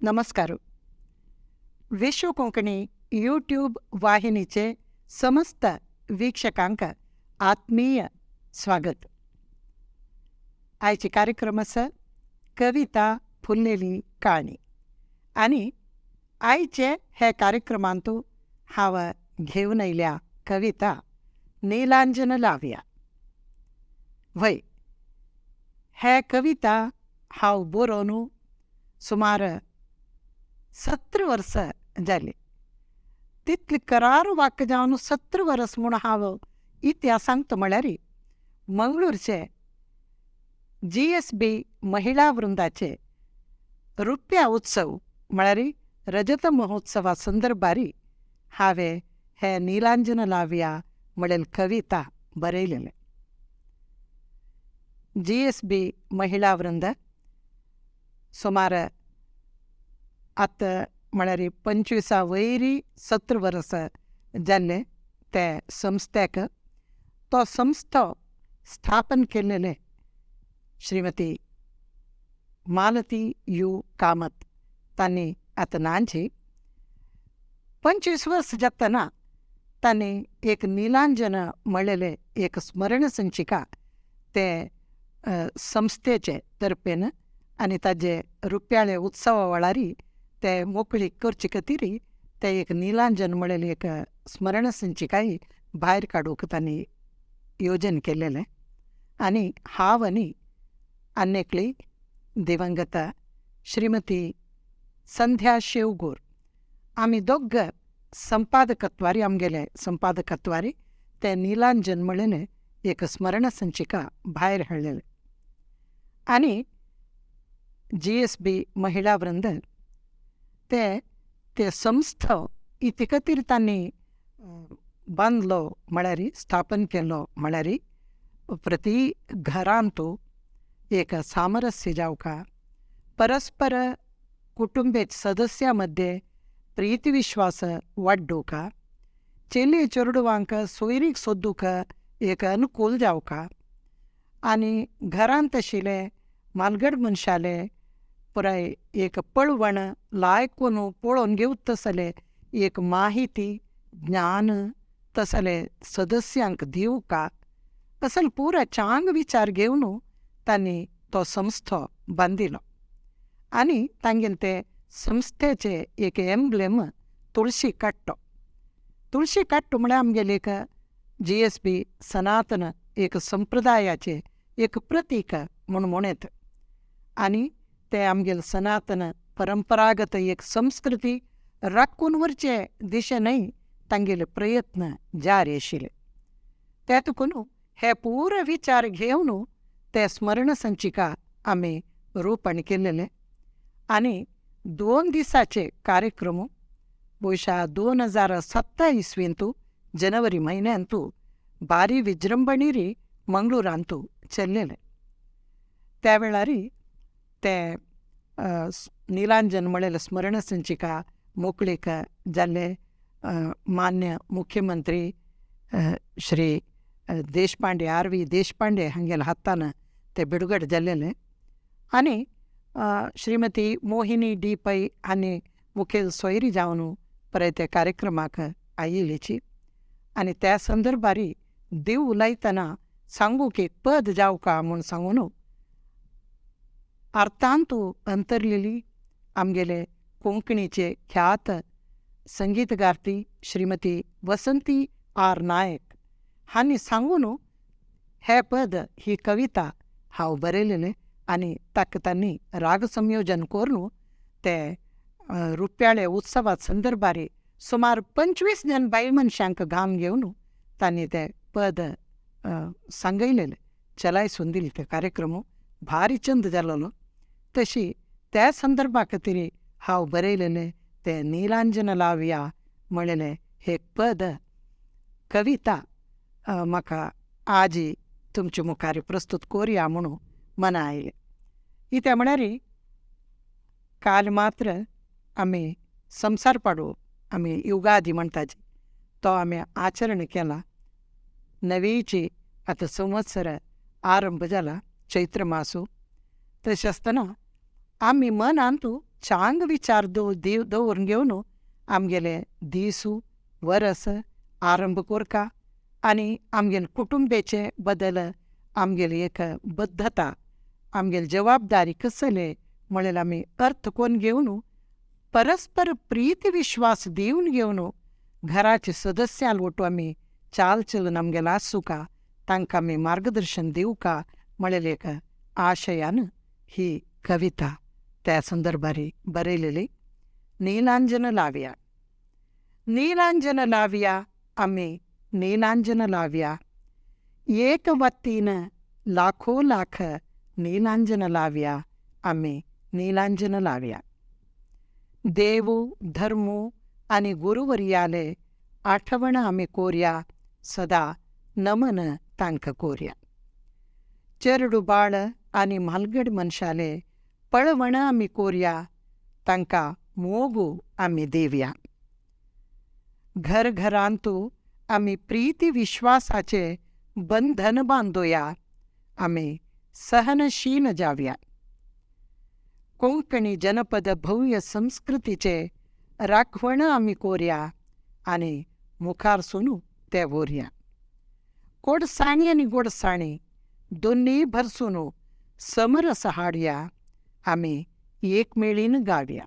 नमस्कार. विश्व कोंकणी यूट्यूब वाहिनीचे समस्त वीक्षकांक आत्मीय स्वागत. आयचे कार्यक्रम आसा कविता फुललेली काणी आनी आयचे हे कार्यक्रमांतू हांव घेवन आयल्या कविता नीलांजन लावया. वय हे कविता हांव बरोवन सुमार 17 वर्सां जालीं. तितली करार वाक्य जावन 17 वर्स म्हूण हांव इतिहास सांगता म्हळ्यार मंगळूरचे GSB महिला वृंदाचे रुप्या उत्सव म्हळ्यार रजत महोत्सवा संदर्भार हांवें हे नीलांजन लावया म्हणलेली कविता बरयलेलें. GSB महिला वृंद सुमार आतां म्हळ्यार 25 वयरी 17 वर्सां जाल्ले ते संस्थेक. तो संस्था स्थापन केलेले श्रीमती मालती you Kamat तांणी आतां नांची 25 वर्स जातना तांणी एक नीलांजन म्हणलेले एक स्मरण संचिका ते संस्थेचे तर्फेन आनी ताजे रुप्याळे उत्सवा वेळार ते मोकळी करचे खातीर ते एक नीलांजन म्हणलेली एक स्मरण संचिकाय भायर काडूंक तांणी योजन केलेलें. आनी हांव आनी आनी एकली दिवंगत श्रीमती संध्या शेवगूर आमी दोग संपादकत्वारी आमगेले संपादकत्वारी ते नीलांजन म्हणलेलें एक स्मरण संचिका भायर हाडलेलें. आनी GSB महिला वृंद ते ते संस्था इते खातीर तांणी बांदलो म्हळ्यार स्थापन केलो म्हळ्यार प्रति घरांतू एक सामरस्य जावका, परस्पर कुटुंबे सदस्या मध्ये प्रीतिविश्वास वाडोवका, चेली चेडवांक सोयरीक सोदूंक एक अनुकूल जावका आनी घरांत आशिल्ले मालगड मनशाले पुराय एक पळवण लायकून पळोवन घेवता तसले एक माहिती ज्ञान तसले सदस्यांक दिवका असल पुरा चांग विचार घेवन तांणी तो संस्थो बांदिलो. आनी तांगेले ते संस्थेचे एक एम्ब्लेम तुळशी काट्टो. तुळशी काट्टो म्हळ्यार आमगेले एक GSB सनातन एक संप्रदायाचे एक प्रतीक म्हूण म्हणत आनी ते आमगेले सनातन परंपरागत एक संस्कृती राखून व्हरचे दिशेनय तांगेले प्रयत्न जारी आशिल्ले. ते तुकून हे पुरो विचार घेवन ते स्मरण संचिका आमी रोपण केलेले. आनी 2 दिसाचे कार्यक्रम ಬಹುಶಃ 2007 इस्वींतू जनवरी म्हयन्यांतू भारी विजृंभणीरी मंगळूरांतू चल्लेले. त्या वेळार ते नीलांजन म्हणलेले स्मरण संचिका मोकळीक जाल्ले मान्य मुख्यमंत्री श्री देशपांडे RV Deshpande हांगेले हातान ते बिडगड जाल्लेले. आनी श्रीमती मोहिनी डी पै हांणी मुखेल सोयरी जावन परत त्या कार्यक्रमाक आयिल्लीची. आनी त्या संदर्भार देव उलयतना सांगूंक एक पद जावका म्हूण सांगून अर्थांतू अंतरलेली आमगेले कोंकणीचे ख्यात संगीतगारती श्रीमती वसंती आर नायक हांणी सांगून हे पद ही कविता हांव बरयलेलें आनी ताका तांणी राग संयोजन करून ते रुप्याळे उत्सवा संदर्भार सुमार 25 जण बायल मनशांक घाम घेवन तांणी ते पद सांगयलेलें, चलाय दिली ते कार्यक्रम भारी चंद जालोलो. तशी त्या संदर्भा खातीर हांव बरयलेलें ते नीलांजन लावया म्हणलेलें हे पद कविता म्हाका आजी तुमचे मुखार प्रस्तूत करुया म्हणून मना आयलें. इत्या म्हळ्यार काल मात्र आमी संवसार पाडवो आमी युगादी म्हणटाची तो आमी आचरण केला. नवीची आतां संवत्सर आरंभ जाला चैत्र मासू. तशें आसतना आमी मनांत चांग विचार दवरून घेवन आमगेले दीसू वरस आरंभ कोरका आनी आमगेले कुटुंबेचे बदल आमगेली एक बद्धता आमगेली जबाबदारी कसले म्हणल्यार आमी अर्थ कोन्न घेवन परस्पर प्रीती विश्वास दिवन घेवन घराचे सदस्यां वटू आमी चाल चलन आमगेलो आसूका, तांकां आमी मार्गदर्शन दिवका म्हणलें एक आशयान ही कविता त्या संदर्भार बरयलेली. नीलांजन लावया, नीलांजन लावया, आमी नीलांजन लावया, एक वतीन लाखो लाख नीलांजन लावया, आमी नीलांजन लावया. देवू धर्मू आनी गुरुवर्याले आठवण आमी कोरया, सदा नमन तांकां कोरया. चेरडू बाळ आनी म्हालगड मनशाले पळवण आमी कोरया, तांकां मोगू आमी देवया. घर घरांतू आमी प्रीती विश्वासाचे बंधन बांदोया, आमी सहनशील जावया. कोंकणी जनपद भव्य संस्कृतीचे राखवण आमी कोरया आनी मुखार सुनू ते वोरया. कोडसाणी आनी गोडसाणी दोनूय भरसून समरस हाडया, आमी एकमेळीन गावया.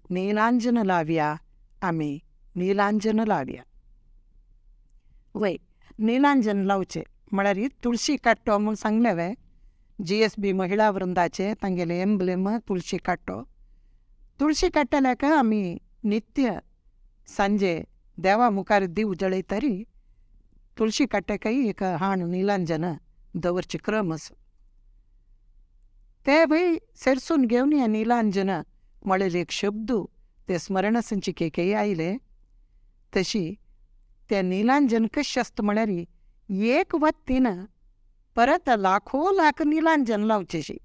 नीलांजन लावया, आमी नीलांजन लावया. वय नीलांजन लावचें म्हळ्यार तुळशी काट्टो म्हूण सांगलें हांवें. जी एस बी महिळा वृंदाचे तांगेले एम्ब्लेम तुळशी काट्टो. तुळशी काडटल्याक आमी नित्य सांजे देवा मुखार दीव जळयतरी तुळशी काट्ट्याकय एक हाण नीलांजन दवरचे क्रम आसा. ते वय सेरसून घेवन ह्या नीलांजन म्हळेले एक शब्द ते स्मरण संचिकेकय आयले. तशी ते नीलांजन कशें आसता म्हळ्यार एक वत्तीन परत लाखो लाख नीलांजन लावचेशी.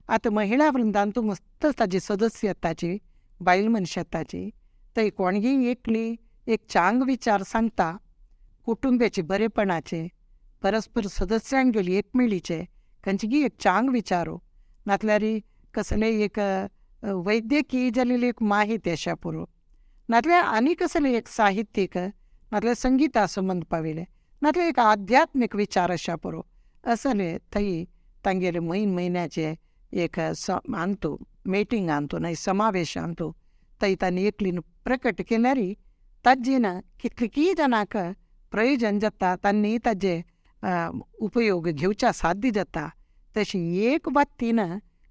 आतां महिळा वृंदान तूं मस्त ताजी सदस्य येताची बायल मनशां येताची, थंय कोणगी एकली एक चांग विचार सांगता कुटुंब्याचे बरेपणाचे, परस्पर सदस्यांगेली एकमेळीचे खंयचेगी एक चांग विचारो, नातल्यार कसलेय एक वैद्यकीय जाल्ली एक माहिती आशा पुरो, नातल्यार आनी कसलें एक साहित्यीक, नातल्यार संगिता संबंद पाविल्लें, नातल्यार एक आध्यात्मीक विचार आशा पुरो, असले थंय तांगेले म्हयन म्हयन्याचे एक आंतू मिटींग आंतू न्हय समावेश आंतू थंय तांणी एकलीन प्रकट केल्यार ताजेन कितलीं जाणांक प्रयोजन जाता, तांणी ताजे उपयोग घेवच्या साध्य जाता. तशी एक बात्तीन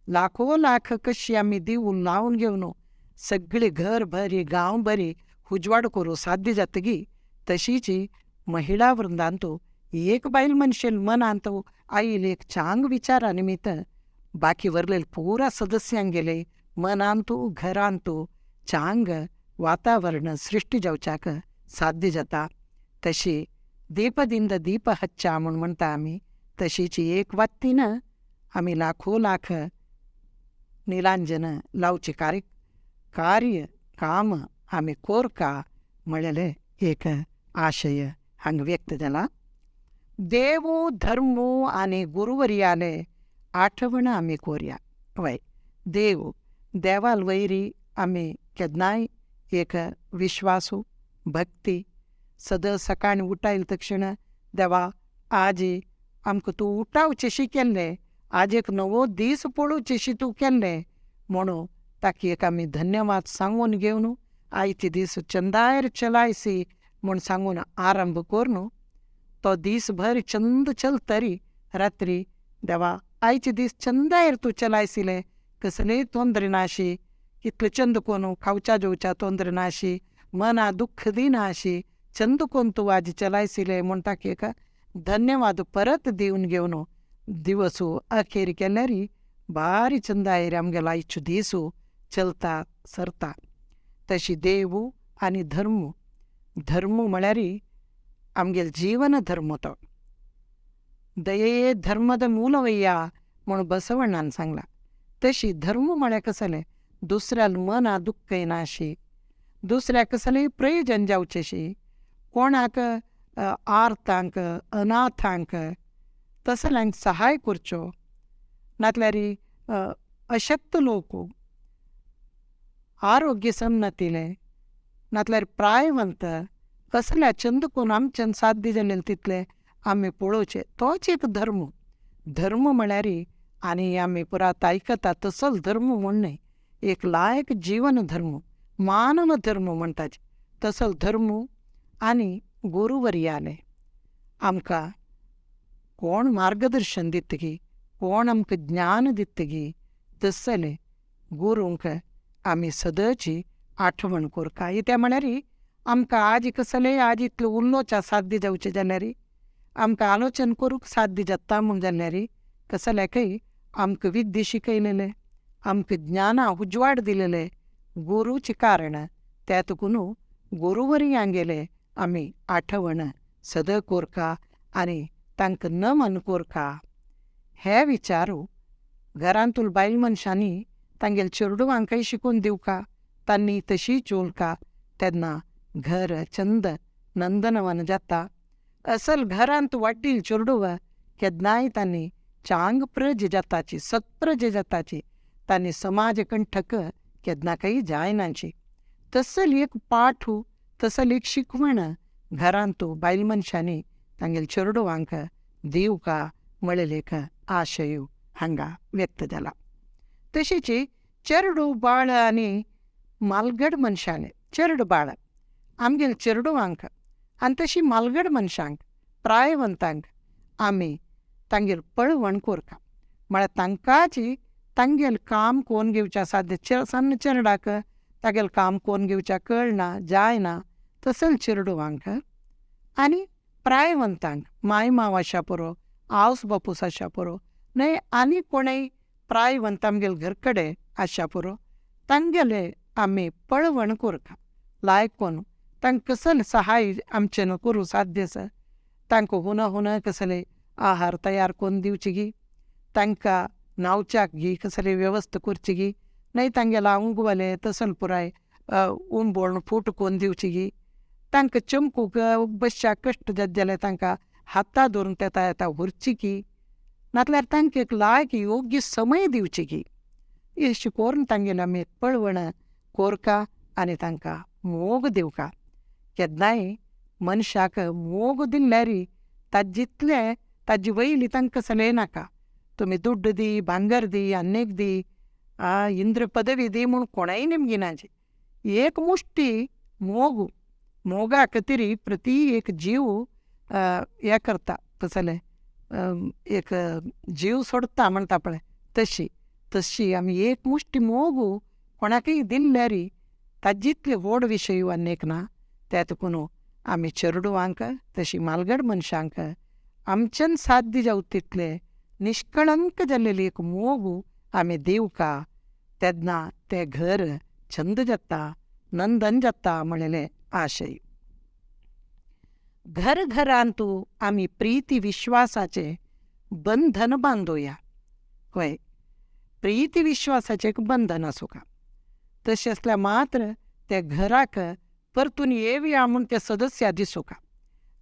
लाखो लाख कशी आमी दिवून लावन घेवन सगळी घर भरी गांव बरी उजवाड करूं साध्य जातगी, तशीच महिळा वृंदांतू एक बायल मनशेन मनांत आयिल्ले एक चांग विचारा निमित्त बाकी वरलेले पुरा सदस्यांगेले मनांतू घरांतू चांग वातावरण सृश्टी जावच्याक साध्य जाता. तशी दीपदिंद दीप हच्चा म्हूण म्हणटा आमी, तशीच एक वात्तीन आमी लाखो लाख नीलांजन लावचें कार्य काम आमी कोरका म्हणलेलें एक आशय हांगा व्यक्त जाला. देवू धर्मू आनी गुरुवर्याले आठवण आमी कोरया. वय देव देवाल वैरी आमी केन्नाय एक विश्वासू भक्ती सदां सकाळीं उठायल तक्षण देवा आज आमकां तूं उठावचेशी केल्लें, आज एक नवो दीस पळोवचेशी तूं केल्लें म्हणून ताका एक आमी धन्यवाद सांगून घेवन आयचे दीस चंदायर चलायसी म्हूण सांगून आरंभ करून तो दीसभर चंद चलतरी रात्री देवा आयचे दीस चंदायर तूं चलायसिले, कसलेय तोंदरे नाशी, इतले चंद कोन खावच्या जेवच्या तोंदरे नाशी, मना दुख्ख दिनाशी, चंद कोन तूं आज चलायसिले म्हूण ताका एक धन्यवाद परत दिवन घेवन दिवस अखेर केल्यार भारी चंदायर आमगेलो आयचो दीस चलता सरता. तशी देव आनी धर्म, धर्म म्हळ्यार आमगेलो जीवन धर्म. तो दये धर्मद ಮೂಲವಯ್ಯ म्हूण बसवण्णान सांगलां. तशी धर्म म्हळ्यार कसलें दुसऱ्याल मना दुख्ख येनाशी, दुसऱ्याक कसलेंय प्रयोजन जावचेशी, कोणाक आर्तांक अनाथांक तसल्यांक सहाय करच्यो, नातल्यार अशक्त लोक, आरोग्य समनातिले नातल्यार प्रायवंत कसल्या चंद कोन्न आमच्यान साध्य जालें तितलें आमी पळोवचें. तोच एक धर्म. धर्म म्हळ्यार आनी आमी पुरात आयकता तसोच धर्म म्हूण न्हय, एक लायक जिवन धर्म, मानव धर्म म्हणटाचे तसो धर्म. आनी गुरुवर्याले आमकां कोण मार्गदर्शन दितगी, कोण आमकां ज्ञान दितगी, तसले गुरूंक आमी सदांची आठवण करता. कित्याक म्हळ्यार आमकां आज कसलेय आज इतलें उलोवचें साध्य जावचें जाल्यार, आमकां आलोचन करूंक साध्य जाता म्हूण जाल्यार कसल्याकय आमकां विद्या शिकयलेले, आमकां ज्ञाना उजवाड दिलेले गुरूचे कारण. त्या तुकून गुरुवर्यांगेले आमी आठवण सदां करता आनी तांकां नमन करता. हे विचारू घरांतूल बायल मनशांनी तांगेले चेडवांकय शिकून दिवका, तांणी तशी चोलका, तेन्ना घर चंद नंदनवन जाता. असल घरांत वाडील चेडवां केन्नाय तांणी चांग प्रज जाताची, सत्प्रज जाताची, तांणी समाज कंठक केन्नाकय जायनाची. तसली एक पाठ, तसली एक शिकवण घरांत बायल मनशांनी तांगेले चेडवांक दिवका म्हळेलें एक आशय हांगा व्यक्त जाला. तशीच चेडू बाळ आनी मालगड मनशाले चेडू बाळ आमगेले चेडवांक आनी तशी मालगड मनशांक प्रायवंतांक आमी तांगेर पळवण करता. म्हळ्यार तांकांची तांगेलें काम कोन्न घेवचें साध्य, सन्न चेरडाक तागेलें काम कोन्न घेवचें कळना जायना, तसले चेडवांक आनी प्रायवंतांक माय माव आशा पुरो, आवस बापूस आशा पुरो, न्हय आनी कोणूय प्रायवंत आमगेले घर कडेन आशा पुरो, तांगेले आमी पळवण करता. लायक कोन्न तांकां कसलें सहाय आमच्यान करूंक साध्य आसा, तांकां हुना हुना कसले आहार तयार करून दिवची गी, तांकां न्हांवच्याक गी कसली वेवस्था करची गी, न्हय तांगेले आंगवाले तसले पुराय उंबण फूट करून दिवची गी, तांकां चमकूंक बसच्याक कश्ट जाता जाल्यार तांकां हाता धरून तेता येता व्हरची गी, नातल्यार तांकां एक लायक योग्य समय दिवची गी. अशें करून तांगेले आमी पळवण करता आनी तांकां मोग दिवका. केन्नाय मनशाक मोग दिल्यार ताजे ताजे वयली तांकां कसलें नाका. तुमी दुड्ड दी, भांगर दी, आन्नेक दी, इंद्र पदवी दी म्हूण कोणूय निमगिनाची. एक मुश्टी मोग, मोगा खातीर प्रती एक जीव हें करता, कसलें एक जीव सोडटा म्हणटा पळय तशी तशी आमी एक मुश्टी मोग कोणाकय दिल्यार ताजे इतले व्हड विशय आनी एक ना. त्या तुकून आमी चेडवांक तशी मालगड मनशांक आमच्यान साध्य जावं तितले निश्कळंक जाल्लेली एक मोग आमी दिवका, तेन्ना तें घर छंद जाता, नंदन जाता म्हणलेलें आशय. घर घरांतू आमी प्रिती विश्वासाचें बंधन बांदुया. हय, प्रिती विश्वासाचें एक बंधन आसूंका. तशें आसल्यार मात्र त्या घराक परतून येवया म्हूण ते सदस्या दिसूंका.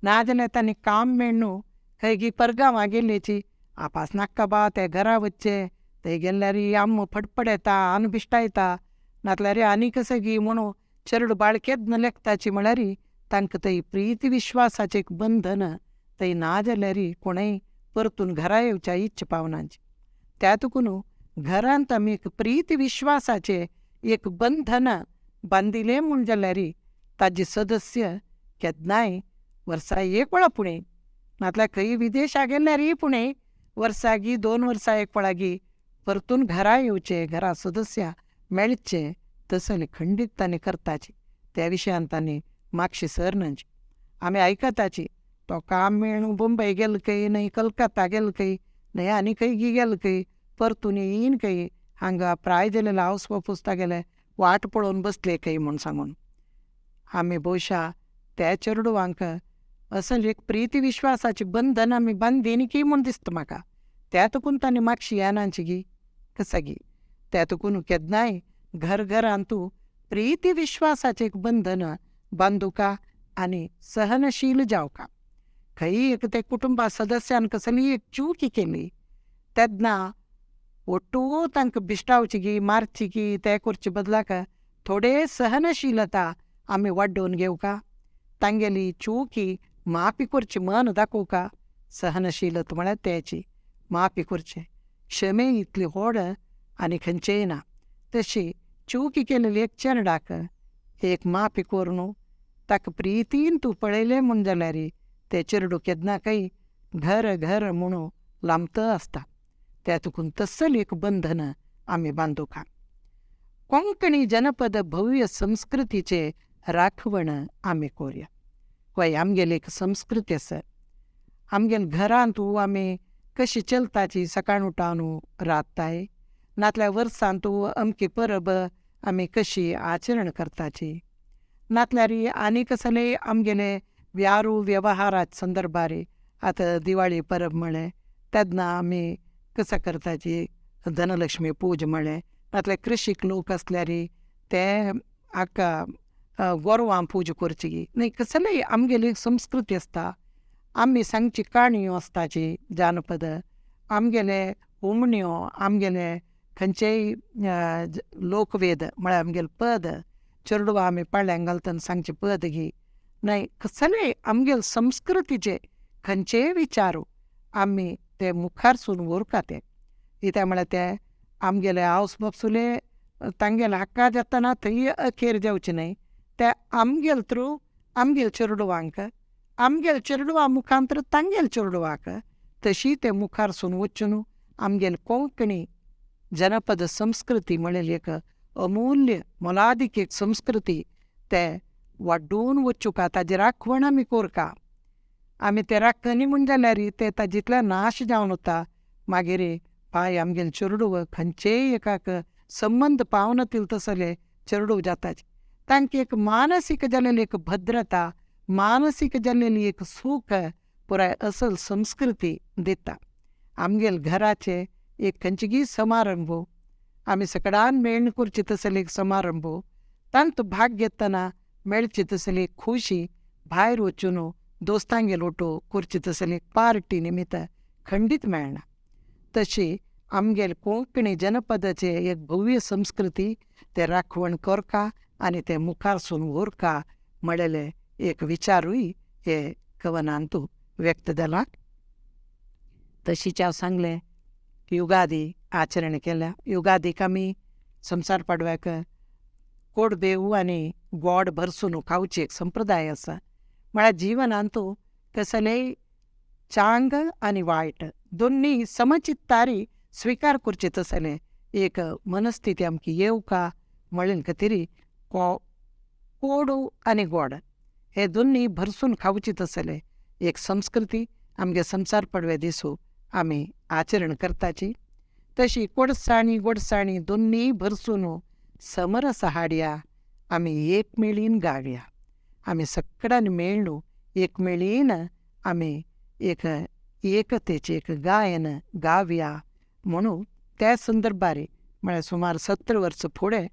नाजाल्यार तांणी काम मेळ्ळू खंय गी परगांवां गेल्ल्याची आपास नाका बा ते घरा वचचें, थंय गेल्यार आम फडफडेता, आन बिश्टायता, नातल्यार आनी कशें गी म्हणून चेडू बाळ केन्ना लेखताची म्हळ्यार तांकां थंय प्रिती विश्वासाचें एक बंधन थंय ना जाल्यार कोणूय परतून घरा येवच्या इच्छा पावनाची. त्या तुकून घरांत आमी एक प्रिती विश्वासाचें एक बंधन बांदिलें म्हूण जाल्यार ताजे सदस्य केन्नाय वर्सा एक वेळा पुणें नातल्यार खंय विदेशा गेल्यारय पुणें वर्सागी 2 वर्सां एक वेळागी परतून घरा येवचें, घरा सदस्या मेळचें, तसलें खंडीत तांणी करताची. त्या विशयान तांणी मातशें सरनाची. आमी आयकताची तो काम मेळून बंबय गेल खंय, न्हय कलकत्ता गेल खंय, न्हय आनी खंय गी गेल खंय, परतून येयन खंय, हांगा प्राय जालेले आवस बापूस तागेले वाट पळोवन बसले खंय म्हूण सांगून. आमी भोवशा त्या चेडवांक असल एक प्रिती विश्वासाचें बंधन आमी बांदीन की म्हूण दिसता म्हाका. त्या तुकून तांणी मातशी येनाची गी कसा गी. त्या तुकून केन्नाय घर घरांतू प्रिती विश्वासाचें एक बंधन बांदुका आनी सहनशील जावका. खंय एक ते कुटुंबा सदस्यान कसलीय एक चूक केली तेन्ना ಒಟ್ಟೂ तांकां बिश्टावची गी मारची गी ते करचे बदलाक थोडे सहनशीलता आमी वाडोवन घेवका, तांगेली चुकी माफी करची मन दाखोवका। सहनशीलता म्हळ्यार तेची माफी करचें, क्षमे इतली व्हड आनी खंयचेय ना। तशी चुकी केलेली एक चेरडाक एक माफी करून ताका प्रितीन तूं पळयलें म्हूण जाल्यार तें चेरडूं केन्ना काय घर घर म्हणून लांबत आसता। त्या तुकून तसली एक बंधन आमी बांदूका। कोंकणी जनपद भव्य संस्कृतीचे राखवण आमी कोरया। वय आमगेली एक संस्कृती आसा, आमगेले घरांत आमी कशी चलताची सकाळ उठावन राताय, नातल्या वर्सांत अमकी परब आमी कशी आचरण करताची, नातल्यार आनी कसले आमगेले व्यारू व्यवहाराच्या संदर्भार आतां दिवाळी परब म्हळें तेन्ना आमी कसो करताची धनलक्ष्मी पूज म्हळें, नातल्यार कृशीक लोक आसल्यार ते हाका गोरवां पूज करची न्ही, कसलेय आमगेली संस्कृती आसता। आमी सांगची काणयो आसताची जानपद, आमगेले उमण्यो, आमगेले खंयचेय लोकवेद म्हळ्यार आमगेले पद, चेरडुवां आमी पाळ्यांक घालतना सांगचे पद गी न्हय, कसलेय आमगेले संस्कृतीचे खंयचेय विचार आमी ते मुखारसून व्हरता। ते कित्याक म्हळ्यार ते आमगेले आवस बापसुले तांगेले हक्का जातना थंय अखेर जावचे न्हय, ते आमगेले थ्रू आमगेले चेरडुवांक, आमगेले चेरडुवां मुखांतर तांगेले चेरडुवांक तशी ते मुखारसून वचून आमगेले कोंकणी जनपद संस्कृती म्हणलेली एक अमूल्य मोलादीक एक संस्कृती ते वाडून वचूका, ताजी राखवण आमी कोरका। आमी ते राखनी म्हूण जाल्यार ते ताजेंतल्यान नाश जावन वता। मागीर पांय आमगेले चेरडूव खंयचेय एकाक संबंद पावना तसले चेरडूव जाताची, तांकां एक मानसीक जाल्लेली एक भद्रता, मानसीक जाल्लेली एक सूख पुराय असल संस्कृती दिता। आमगेले घराचे एक खंयचेगी समारंभ आमी सकडान मेळण करची तसले एक समारंभ तांतू भाग घेतना मेळची तसली एक खुशी, भायर वचून दोस्तांगेर ओटो करची तसली एक पार्टी निमित्त खंडीत मेळना। तशी आमगेले कोंकणी जनपदाचे एक भव्य संस्कृती ते राखवण करका आनी ते मुखारसून व्हरका म्हणलेले एक विचारूय हे कवनांतू व्यक्त जाला। तशीच हांव सांगलें युगादी आचरण केल्या। युगादीक आमी संवसार पाडव्याक कोडबेव आनी गोड भरसून खावची एक संप्रदाय आसा। म्हळ्यार जिवनांतू कसलेय चांग आनी वायट दोन्ही समचित्तारी स्विकार करचे तसले एक मनस्थिती आमकां येवका म्हणून खातीर कोडू आनी गोड हे दोन्ही भरसून खावची तसले एक संस्कृती आमगे संवसार पाडव्या दिसू आमी आचरण करताची। तशी कोडसाणी गोडसाणी दोन्ही भरसून समरस हाडया, आमी एक मेळीन गावया, आमी सगळ्यांनी मेळ्ळू एक मेळीन आमी एक एकतेचें एक गायन गावया म्हणून त्या संदर्भार म्हळ्यार सुमार 70 वर्सां फुडें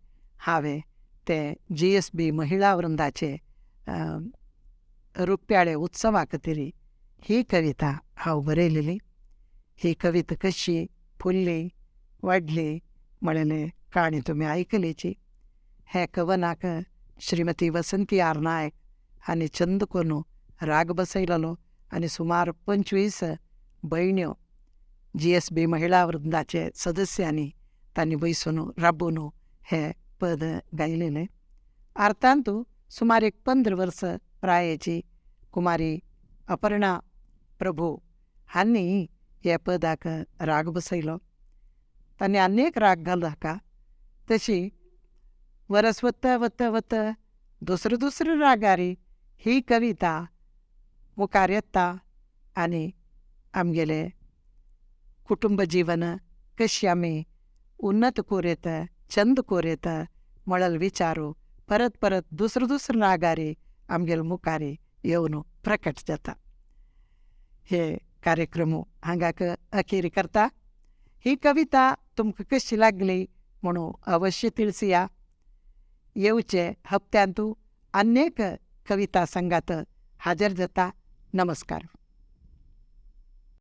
हांवें ते GSB महिला वृंदाचे रुप्याळे उत्सवा खातीर ही कविता हांव बरयलेली। ही कविता कशी फुल्ली वाडली म्हणलेले काणी तुमी आयकलेची। हे कवनाक श्रीमती वसंती आर नायक आनी छंद करून राग बसयलेलो आनी सुमार 25 भयण्यो GSB महिला वृंदाचे सदस्यांनी तांणी बैसून राबोवन हे पद गायलेलें। अर्थांत सुमार एक 15 वर्सां प्रायेची कुमारी अपर्णा प्रभू हांणी ह्या पदाक राग बसयलो। तांणी अनेक राग घालो हाका। तशी वरस वता वता वता दुसरे दुसरे रागारी ही कविता मुखार येता आनी आमगेले कुटुंब जीवन कशी आमी उन्नत कोर येता, छंद कोर येता म्हणल विचारू परत परत दुसरे दुसरे रागारी आमगेले मुखार येवन प्रकट जाता। हे कार्यक्रम हांगाक अखेर करता। ही कविता तुमकां कशी लागली म्हणून अवश्य तिळसिया। येवचे हप्त्यांतू अनेक कविता संगात हाजर जाता। नमस्कार।